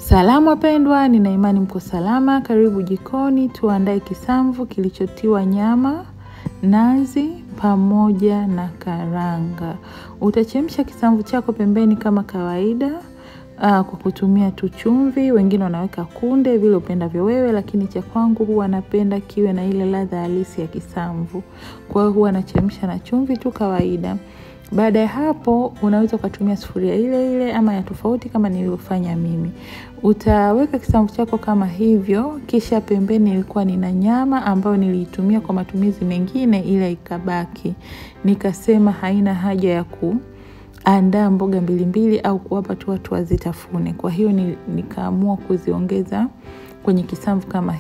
Salamu wapendwa, nina imani mko salama. Karibu jikoni tuandae kisamvu kilichotiwa nyama, nazi pamoja na karanga. Utachemsha kisamvu chako pembeni kama kawaida kwa kutumia tu chumvi. Wengine wanaweka kunde vile upendavyo wewe, lakini cha kwangu huwa napenda kiwe na ile ladha halisi ya kisamvu. Kwa hiyo huwa nachemsha na chumvi tu kawaida. Baada ya hapo unaweza ukatumia sufuria ile ile ama ya tofauti kama nilivyofanya mimi. Utaweka kisamvu chako kama hivyo, kisha pembeni nilikuwa nina nyama ambayo niliitumia kwa matumizi mengine ila ikabaki. Nikasema haina haja ya kuandaa mboga mbili mbili au kuwapa tu watu wazitafune. Kwa hiyo nikaamua kuziongeza kwenye kisamvu kama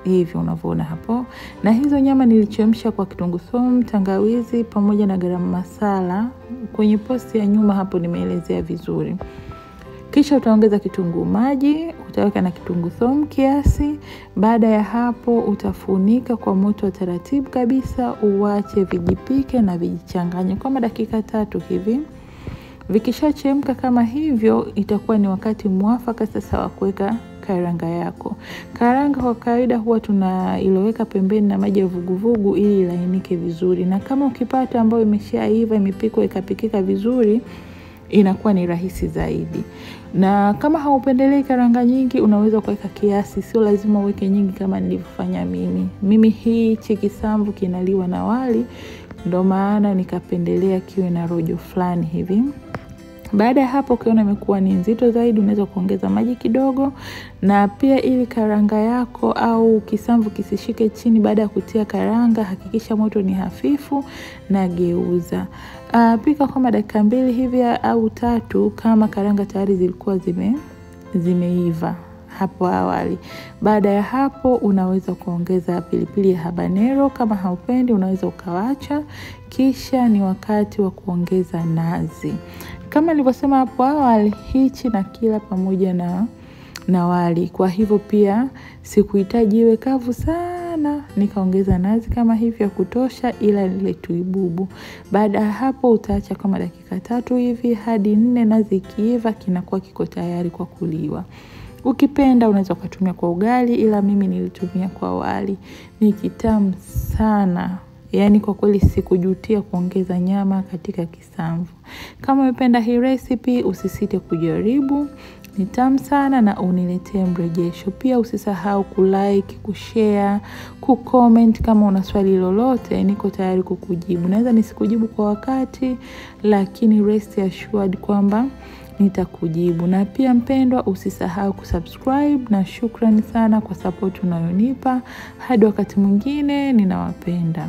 hivi unavyoona hapo. Na hizo nyama nilichemsha kwa kitunguu saumu, tangawizi pamoja na garam masala. Kwenye posti ya nyuma hapo nimeelezea vizuri. Kisha utaongeza kitunguu maji, utaweka na kitunguu saumu kiasi. Baada ya hapo utafunika kwa moto wa taratibu kabisa, uache vijipike na vijichanganye kama dakika 3 hivi. Vikishachemka kama hivyo, itakuwa ni wakati mwafaka sasa wa kuweka karanga yako. Karanga kwa kawaida huwa tunailoweka pembeni na maji ya vuguvugu ili ilainike vizuri. Na kama ukipata ambayo imeshaiva, imepikwa ikapikika vizuri, inakuwa ni rahisi zaidi. Na kama haupendelei karanga nyingi, unaweza kuweka kiasi, sio lazima uweke nyingi kama nilivyofanya mimi. Mimi hichi kisamvu kinaliwa na wali, ndo maana nikapendelea kiwe na rojo fulani hivi. Baada ya hapo ukiona imekuwa ni nzito zaidi, unaweza kuongeza maji kidogo. Na pia ili karanga yako au kisamvu kisishike chini baada ya kutia karanga, hakikisha moto ni hafifu na geuza. Pika kama dakika 2 hivi au 3 kama karanga tayari zilikuwa zimeiva hapo awali. Baada ya hapo unaweza kuongeza pilipili ya habanero, kama haupendi unaweza ukawacha. Kisha ni wakati wa kuongeza nazi. Kama nilivyosema hapo awali, hichi na kila pamoja na wali. Kwa hivyo pia sikuhitaji iwe kavu sana, nikaongeza nazi kama hivi ya kutosha ila ile tuibubu. Baada ya hapo utaacha kama dakika 3 hivi hadi 4, nazi ikiiva kinakuwa kiko tayari kwa kuliwa. Ukipenda unaweza kutumia kwa ugali, ila mimi nilitumia kwa wali. Ni kitamu sana. Yaani kwa kweli sikujutia kuongeza nyama katika kisamvu. Kama umependa hii recipe usisite kujaribu. Ni tamu sana na uniletee mrejesho. Pia usisahau kulike, kushare, kucomment kama una swali lolote, niko tayari kukujibu. Naweza nisikujibu kwa wakati, lakini rest assured kwamba nitakujibu. Na pia mpendwa, usisahau kusubscribe, na shukrani sana kwa support unayonipa. Hadi wakati mwingine, ninawapenda.